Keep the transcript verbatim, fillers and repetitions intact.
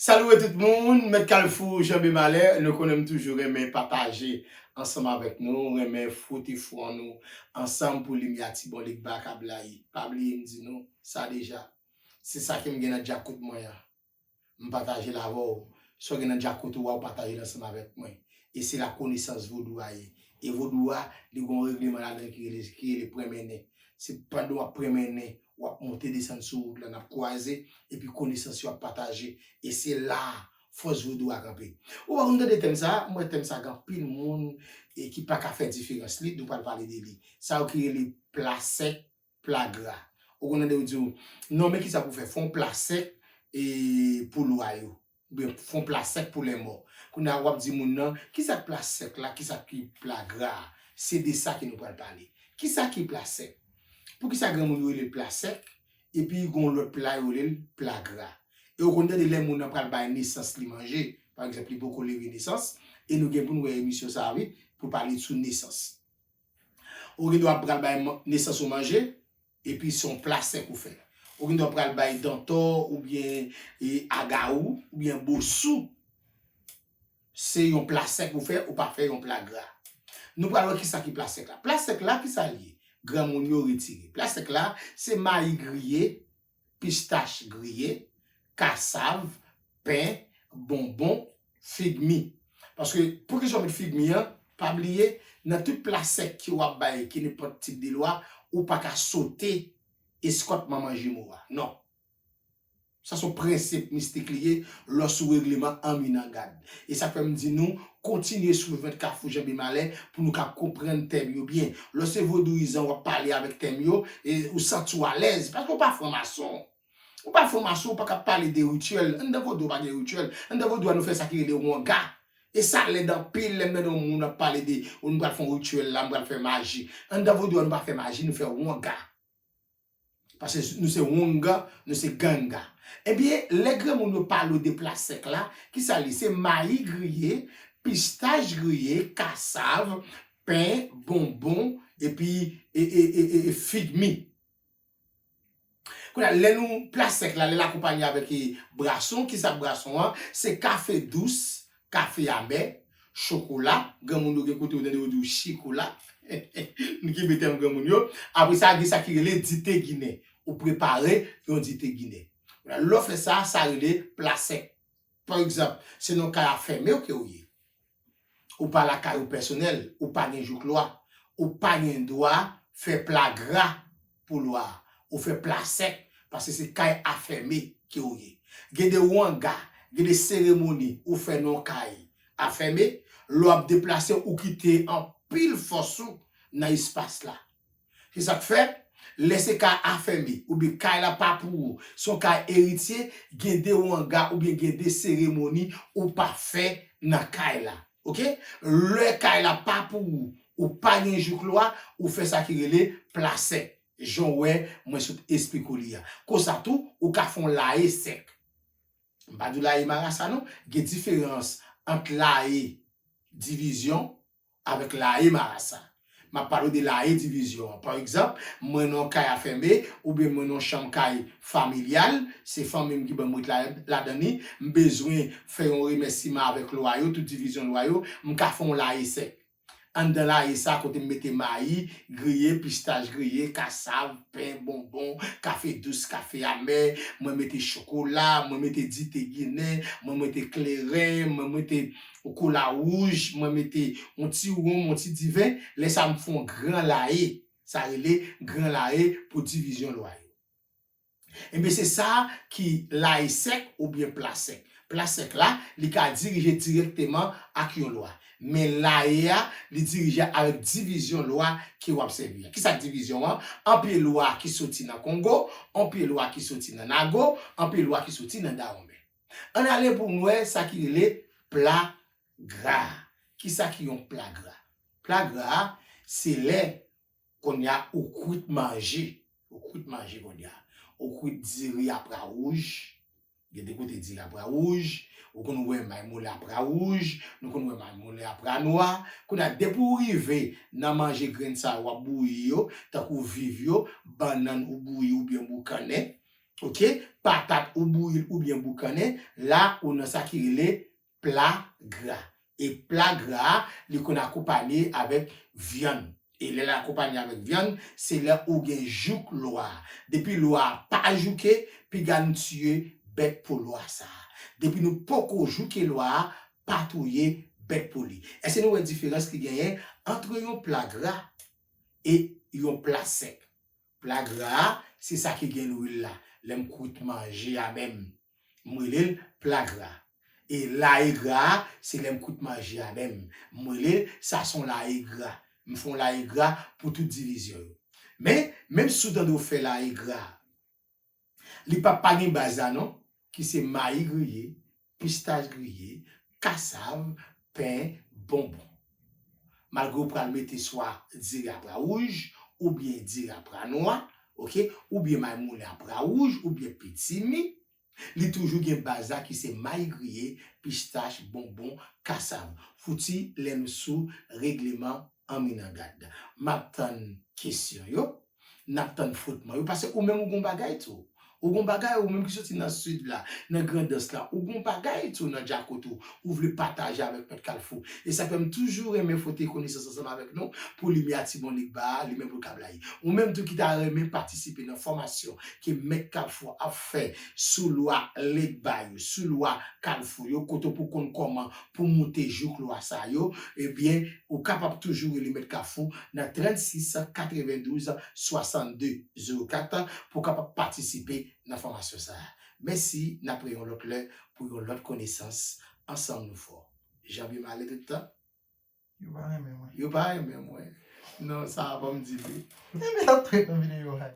Salut tout moun, Mèt Kalfou, Janbe Malè, nou konnen m toujou renmen pataje ansanm avèk nou, renmen fwote fwon nou ansanm pou limyè ti bon lik ba ka blayi. Pa bliye m di nou sa deja. Se sa ke m gen nan djakout mwen an. M pataje l avè w. Sa w gen nan djakout ou a, w pataje l ansanm avèk mwen. E se la konesans vodou a ye. E vodou a, li gen yon regleman ladan ki rele, ki rele prenmennen. Se pandan w ap prenmennen, w ap monte desann sou wout la, n ap kwaze, epi konesans yo ap pataje. E se la fòs vodou a kanpe. Ou pa konn tande tèm sa, m wè tèm sa gen anpil moun e ki pa ka fè diferans li, nou pral pale de li. Sa yo ki rele pla sèk, pla gra. Ou konn tande yo di w, non, men kisa pou fè, fè yon pla sèk e pou lwa yo. Oubyen fè yon pla sèk pou lèmò. Kounye a w ap di moun nan, kisa k pla sèk la, kisa ki pla gra a? Se de sa ke nou pral pale. Kisa ki pla sèk? Poukisa granmoun yo rele l pla sèk, epi gen yon lòt pla yo rele l pla gra? E ou konn tande lè moun nan pral bay nesans li manje, pa egzanp, li poko leve nesans, e nou gen pou n wè emisyon sa a, wi, pou pale sou nesans. Ou gen dwa pral bay man- nesans ou manje, epi se yon pla sèk ou fè. Ou gen dwa pral bay dantò, oubyen e, agawou, oubyen bosou. Se yon pla sèk ou fè, ou pa fè yon pla gra. Nou pral wè kisa ki pla sèk la. Pla sèk la, kisa l ye? Granmoun yo retire. Pla sèk la, se mayi griye, pistach griye, kasav, pen, bonbon, fig mi. Paske, poukisa w met fig mi an? Pa bliye, nan tout pla sèk ke w ap bay, ki nenpòt tip de lwa, ou pa ka sote eskòtman manje mo a. Non. Sa se yon prensip mistik li ye, lòs ou regleman an minangad. E sa fè m di nou, kontinye swiv Mèt Kalfou Janbe Malè pou nou ka konprann tèm yo byen. Lòs se vodouyizan w ap pale avèk tèm yo, e ou santi w alèz, paske w pa franmason. Ou pa franmason, ou pa ka pale de rityèl. Anndan vodou pa gen rityèl. Anndan vodou a nou fè sa ki rele wanga. E sa lèd anpil lè m tande yon moun ap pale de, oh, nou pral fè yon rityèl la, m pral fè maji. Anndan vodou a nou pa fè maji, nou fè wanga. Paske nou se wonga, nou se ganga. Ebyen, lè granmoun yo pale w de pla sèk la, kisa li? Se mayi griye, pistach griye, kasav, pen, bonbon, epi e, e, e, e, e fig mi. Kounye a, lè nou pla sèk la, lè l akonpaye avèk e, brason, kisa brason an? Se kafe dous, kafe amè, chokola, granmoun yo gen kote yo tande yo di w chikola. Nou kenbe tèm granmoun yo. Apre sa, gen sa ki rele dite ginen. Ou prepare yon dite ginen. Lè w fè sa, sa rele pla sèk. Pa egzanp, se nan kay afème ke w ye. Ou pa lakay ou pèsonèl, ou pa gen jouk lwa, ou pa gen dwa fè pla gra pou lwa a. Ou fè pla sèk, paske se kay afème ke w ye. Gen de wanga, gen de seremoni ou fè nan kay afème, lè w ap deplase, ou kite anpil fòs ou nan espas la. Se sa k fè, lè se kay afème, oubyen kay la pa pou ou, se yon kay eritye, gen de wanga oubyen gen de seremoni ou pa fè nan kay la. Oke? Lè kay la pa pou ou, ou pa gen jouk lwa, ou fè sa ki rele pla sèk. Jan w wè, mwen sot esplike w li a. Konsa tou, ou ka fè yon laye sèk. M pa di w laye marasa non, gen diferans ant laye divizyon avèk laye marasa. M ap pale w de laye divizyon an. Pa egzanp, mwen nan yon kay afème, oubyen mwen nan yon chanm kay familyal, se fanmi m ki ban m ret la, ladan li, m bezwen fè yon remèsiman avèk lwa yo, tout divizyon lwa yo, m ka fè yon laye sèk. Anndan laye sa, kote m mete mayi griye, pistach griye, kasav, pen, bonbon, kafe dous, kafe amè, mwen mete chokola, mwen mete dite ginen, mwen mete kleren, mwen mete kola wouj, mwen mete yon ti wonm, yon ti diven. Lè sa, m fè yon gran laye. Sa rele gran laye pou divizyon lwa yo. Ebyen, se sa ki laye sèk oubyen pla sèk. Pla sèk la, li ka dirije dirèkteman ak yon lwa. Men laye a, li dirije avèk divizyon lwa ke w ap sèvi a. Kisa k divizyon an? Yon pye lwa ki soti nan Kongo, yon pye lwa ki soti nan Nago, yon pye lwa ki soti nan Dawonmen. Ann ale pou n wè sa ki rele pla gra. Kisa ki yon pla gra? Pla gra, se lè kounye a ou kwit manje. Ou kwit manje kounye a. Ou kwit diri a pra wouj. Gen de kote diri a pra wouj. Ou konn wè may moulen a pra wouj. Nou konn wè may moulen a pra nwa. Kounye a, depi ou rive nan manje grenn sa yo w ap bouyi yo, tankou viv yo, bannann ou bouyi oubyen boukannen, ok, patat ou bouyi l oubyen boukannen, la ou nan sa ki rele pla gra. E pla gra a, li konn akonpanye avèk vyann. E lè l akonpanye avèk vyann, se lè ou gen jouk lwa a. Depi lwa a pa jouke, piga n tiye bèt po lwa sa a. Depi nou poko jouke lwa a, pa touye bèt po li. Èske nou wè diferans ki genyen ant yon pla gra e yon pla sèk? Pla gra a, se sa ki gen lwil la. Lè m kwit manje a menm, m rele l pla gra. E laye gra a, se lè m kwit manje a menm. M rele l, sa se yon laye gra. M fè yon laye gra pou tout divizyon yo. Men, menm si w tande w fè laye gra a, li p ap pa gen baz la non, ki se mayi griye, pistach griye, kasav, pen, bonbon. Malgre w pral mete swa diri a pra wouj, oubyen diri a pra nwa, ok, oubyen may moulen a pra wouj, oubyen pitimi, li toujou gen baz la ki se mayi griye, pistach, bonbon, kasav. Fouti, lè nou sou regleman Anminangad, m ap tann kesyon yo, n ap tann fwotman yo, paske ou menm ou gon bagay tou. Ou gon bagay, ou menm ki soti nan sid la, nan Grandans la, ou gon bagay tou nan djakout ou, ou vle pataje avèk Mèt Kalfou. E sa fè m toujou renmen fwote konesans ansanm avèk nou, pou limyè a Ti Bon Legba a, limen pou l ka blayi. Ou menm tou ki ta renmen patisipe nan fòmasyon ke Mèt Kalfou ap fè sou lwa Legba yo, sou lwa Kalfou yo, kote w pou konn kòman pou moute jouk lwa sa yo, ebyen, ou kapab toujou rele Mèt Kalfou nan trannsis katrevendouz swasannde zewo kat pou w kapab patisipe nan fòmasyon sa a. Mèsi, n ap wè yon lòt lè pou yon lòt konesans. Ansanm nou fò. Janbye m ale tout tan. Yo pa renmen mwen. Yo pa renmen mwen. Non, sa a ban m di li. Ebyen, n ap twouve nan videyo a.